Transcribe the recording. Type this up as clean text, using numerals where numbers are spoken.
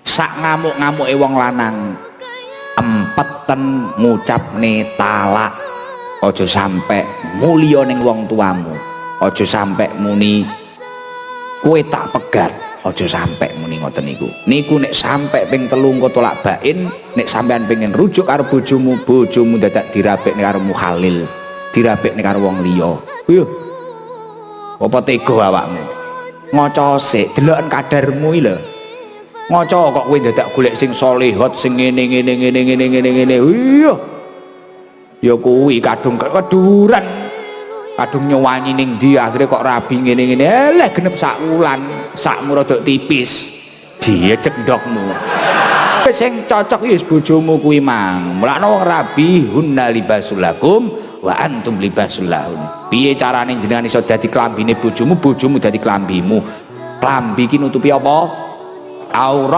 Sak ngamuk-ngamuke wong lanang, empeten ngucapne talak. Aja sampe mulya ning wong tuamu, aja sampe muni kowe tak pegat, aja sampe muni ngoten niku. Niku nek sampe ping 3 engko tolak bain. Nek sampean pengen rujuk karo bojomu, bojomu dadak dirabekne karo mukhalil, dirabekne karo wong liya. Yo apa tega awakmu? Ngaca sik, deloken kadarmu iki lho. Ngaca kok kowe dadak golek sing solehot, sing ngene ngene ngene ngene ngene ngene. Iya. Ya kuwi kadung keduran. Kadung nyewanyi ning ndi, akhire kok rabi ngene-ngene. Eleh, genep sak wulan, sakmu rada tipis. Jejek ndokmu. Wis, sing cocok ya wis bojomu kuwi mang. Mulakno wong rabi hunna libasul lakum wa antum libasul lahun. Piye carane jenengan iso dadi klambine bojomu, bojomu dadi klambimu? Klambi ki nutupi apa? Aurat.